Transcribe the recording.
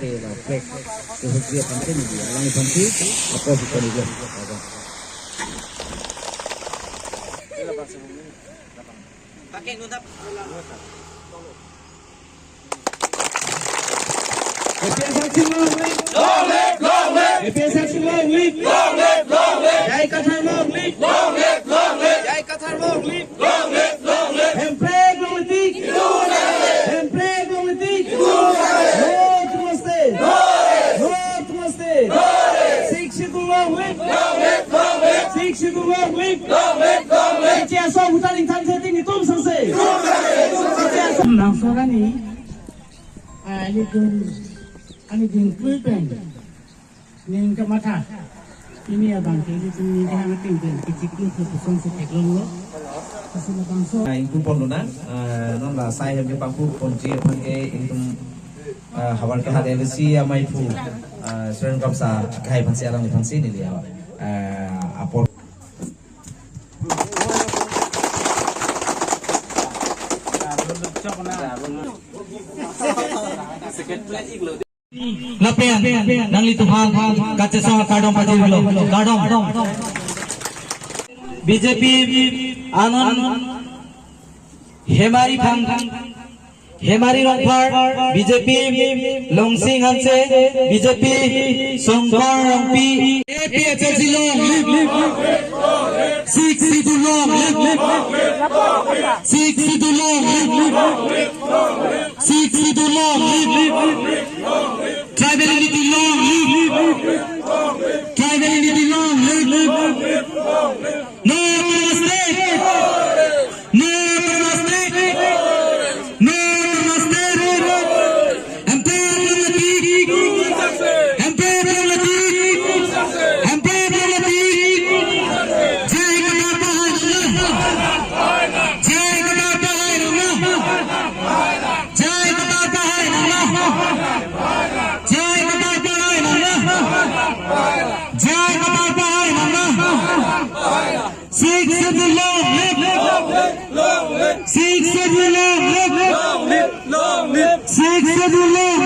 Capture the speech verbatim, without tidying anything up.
La flag kehukji aphan ke neli alangliphan si apor si koni lo. APHLC long live! Long live, long live! APHLC long live! Long live, long live! J I Kathar long live! Long live, long live! J I Kathar long live! Long live, long live! Hemprek longletik! Hemprek longletik! No to mosque! No to mosque! Sixth Schedule long live! Long live, long live! Sixth Schedule long live! Long live, long live! Keche aso bhutan ingthan setting itum sangse. Keche aso. Nangso kani, ah, ilitum, ani ding klui pen ning kamatha. Pini abang ke ilitum ning kehang ating pen kechiklo ke pusong si theklonglo. Kasi labangso. Ah, ingpu ponlonang, ah, non la sai hem kepangpu ponji aphan ke ingtum, ah, havar kehat A D C amei phu, ah, Seren Kamsa akhai aphan si alangliphan si neli, ah, apor. Lapen nanglitum aphan kachesong akardom pajirlo. Kardom. B J P Anand Hemari aphan, Hemari Rongphar, B J P Longsing Hanse, B J P Songkar Rongpi. APHLC long live! Sixth Schedule long live! Sixth Schedule long live! Sixth Schedule long live! Tribal unity long live! Tribal unity long live! No to mosque! No to mosque! No to mosque! Hemprek longletik! Hemprek longletik! Hemprek longletik! J I Kathar pahai nang! J I Kathar pahai nang! J I Kathar pahai nang! J I Kathar pahai nang! J I Kathar pahai nang! Sixth Schedule long live! Sixth Schedule long live! Sixth Schedule long